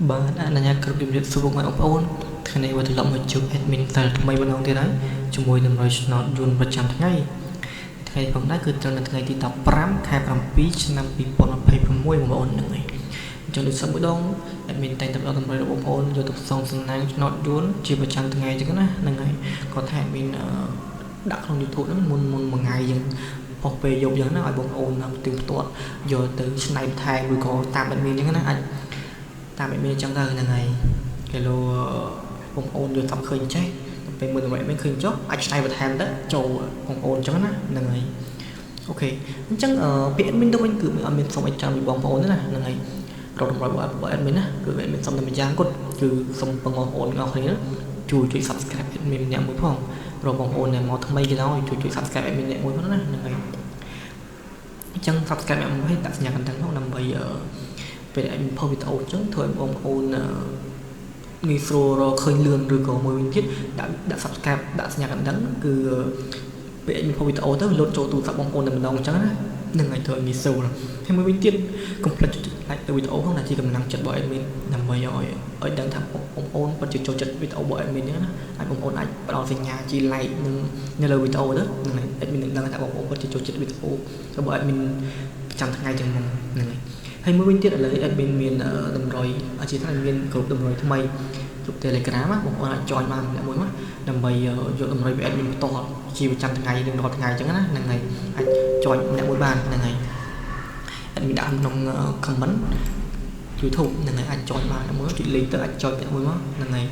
បាទអនុញ្ញាតគ្រប់ជំរាបសួរបងប្អូនថ្ងៃនេះវិលត្រឡប់មកជួប admin សាលថ្មីម្ដងទៀតហើយជាមួយនឹងរយឆ្នោតយួនប្រចាំថ្ងៃថ្ងៃផងដែរគឺត្រូវនៅថ្ងៃទី15ខែ7ឆ្នាំ2026បងប្អូនហ្នឹងហើយអញ្ចឹងដូចសប្តាហ៍ម្ដង admin តែងតែផ្ដល់តម្រុយរបស់បងប្អូនយកទៅផ្សងសំណាងឆ្នោតយួនជាប្រចាំថ្ងៃអញ្ចឹងណាហ្នឹងហើយគាត់ថា admin ដាក់ក្នុង YouTube ហ្នឹងមុនមុនមួយថ្ងៃយើងផុសពេលយប់យ៉ាងណាឲ្យបងប្អូនផ្ទៀងផ្ទាត់យកទៅឆ្នៃបន្ថែមឬក៏តាម admin អញ្ចឹងណាអាចតាម admin អញ្ចឹងទៅហ្នឹងហើយគីឡូបងប្អូនយកតាមឃើញចេះពេលមើលតម្រុយ admin ឃើញចុះអាចឆ្នៃបន្ថែមទៅចូលបងប្អូនអញ្ចឹងណាហ្នឹងហើយ OK អញ្ចឹងពី admin ទៅវិញគឺអត់មានសុំអីចាំពីបងប្អូនទេណាហ្នឹងហើយរកតម្រុយរបស់ admin ណាគឺ admin សុំតែម្យ៉ាងគាត់គឺសុំបងប្អូនទាំងអស់គ្នាជួយជួយ subscribe admin ម្នាក់មួយផងរកបងប្អូនដែលមកថ្មីគេដល់ជួយជួយ subscribe admin ម្នាក់មួយផងណាហ្នឹងហើយអញ្ចឹង subscribe ម្នាក់មួយដាក់សញ្ញាកណ្ដឹងផងដើម្បីពេល admin ផុសវីដេអូអញ្ចឹងធ្វើឲ្យបងប្អូនងាយស្រួលរកឃើញលឿនឬក៏មួយវិញទៀតដាក់ដាក់ subscribe ដាក់សញ្ញាកណ្ដឹងគឺពេល admin ផុសវីដេអូទៅលោតចូលទូរស័ព្ទបងប្អូនតែម្ដងអញ្ចឹងណានឹងឲ្យធ្វើឲ្យងាយស្រួលហើយមួយវិញទៀតកុំភ្លេចចុច like ទៅវីដេអូផងដែលជាកម្លាំងចិត្តរបស់ admin ដើម្បីឲ្យឲ្យដឹងថាបងប្អូនពិតជាចូលចិត្តវីដេអូរបស់ admin ហ្នឹងណាហើយបងប្អូនអាចផ្ដល់សញ្ញាជា like នឹងនៅលើវីដេអូទៅហ្នឹងហើយ admin នឹងដឹងថាបងប្អូនពិតជាចូលចិត្តវីដេអូរបស់ admin ប្រចាំថ្ងៃចឹងហ្នឹងហ្នឹងហើយហើយមួយវិញទៀតឥឡូវ admin មានតម្រុយអធិស្ឋានមានក្រុមតម្រុយថ្មីក្រុម Telegram បងប្អូនអាច join បានម្នាក់មួយមកដើម្បីយកតម្រុយពី admin ផ្ទាល់ជាប្រចាំថ្ងៃនឹងរាល់ថ្ងៃអញ្ចឹងណាហ្នឹងហើយអាច join ម្នាក់មួយបានហ្នឹងហើយ admin ដាក់ក្នុង comment YouTube ហ្នឹងហើយអាច join បានមួយចុច link ទៅអាច join ម្នាក់មួយមកហ្នឹងហើយ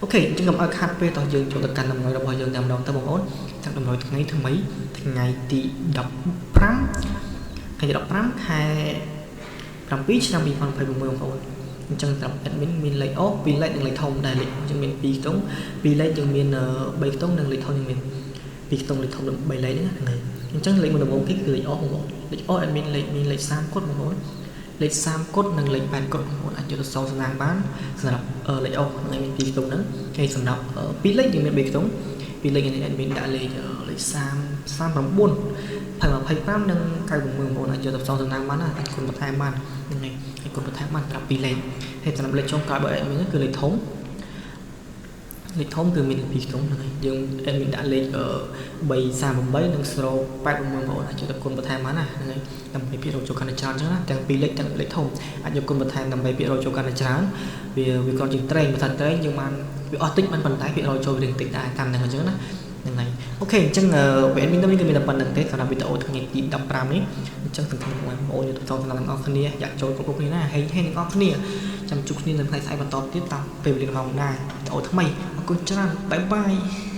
OK អញ្ចឹងកុំឲ្យខាត់ពេលតោះយើងចូលទៅកាន់តម្រុយរបស់យើងតែម្ដងទៅបងប្អូនចាំតម្រុយថ្ងៃថ្មីថ្ងៃទី15ថ្ងៃទី15ខែ7ឆ្នាំ2026បងប្អូនអញ្ចឹងសម្រាប់ admin មានលេខអូ2លេខនិងលេខធំដែរលេខអញ្ចឹងមាន2ខ្ទង់2លេខយើងមាន3ខ្ទង់និងលេខធំយើងមាន2ខ្ទង់លេខធំ3លេខហ្នឹងហ្នឹងអញ្ចឹងលេខមុនដំបូងគេគឺលេខអូបងប្អូនលេខអូ admin លេខមានលេខ30គត់បងប្អូនលេខ30គត់និងលេខ8គត់បងប្អូនអាចយកទៅសងសំណាងបានសម្រាប់លេខអូហ្នឹងមាន2ខ្ទង់ហ្នឹងហើយសម្រាប់2លេខយើងមាន3ខ្ទង់2លេខនេះ admin ដាក់លេខលេខ30 39 25និង96បងប្អូនអាចយកទៅផ្សងសំណាងបានណាអាចគុណបន្ថែមបានហ្នឹងហើយអាចគុណបន្ថែមបានសម្រាប់2លេខហើយសម្រាប់លេខចុងក្រោយរបស់ admin គឺលេខធំលេខធំគឺមាន2ខ្ទង់ហ្នឹងហើយយើង admin ដាក់លេខ338និង086បងប្អូនអាចយកទៅគុណបន្ថែមបានណាហ្នឹងហើយដើម្បីភាគរយចូលកាន់តែច្រើនអញ្ចឹងណាទាំងពីរលេខទាំងលេខធំអាចយកគុណបន្ថែមដើម្បីភាគរយចូលកាន់តែច្រើនវាវាគ្រាន់ជាងត្រេងបើថាត្រេងយើងបានវាអស់តិចបានប៉ុន្តែភាគរយចូលរៀងតិចដែរតាមហ្នឹងអញ្ចឹងណាហ្នឹងហើយ OK អញ្ចឹង admin នេះគឺមានតែប៉ុណ្្នឹងទេសម្រាប់វីដេអូថ្ងៃទី15នេះអញ្ចឹងសង្ឃឹមបងប្អូនយកទៅតសម្រាប់ទាំងអស់គ្នាយ៉ាក់ចូលគ្រប់គ្នាណាហេងហេងទាំងអស់គ្នាចាំជួបគ្នានៅថ្ងៃស្អែកបន្តទៀតតាមពេលវេលាម៉ោងដែរវីដេអូថ្មីអរគុណច្រើន bye bye.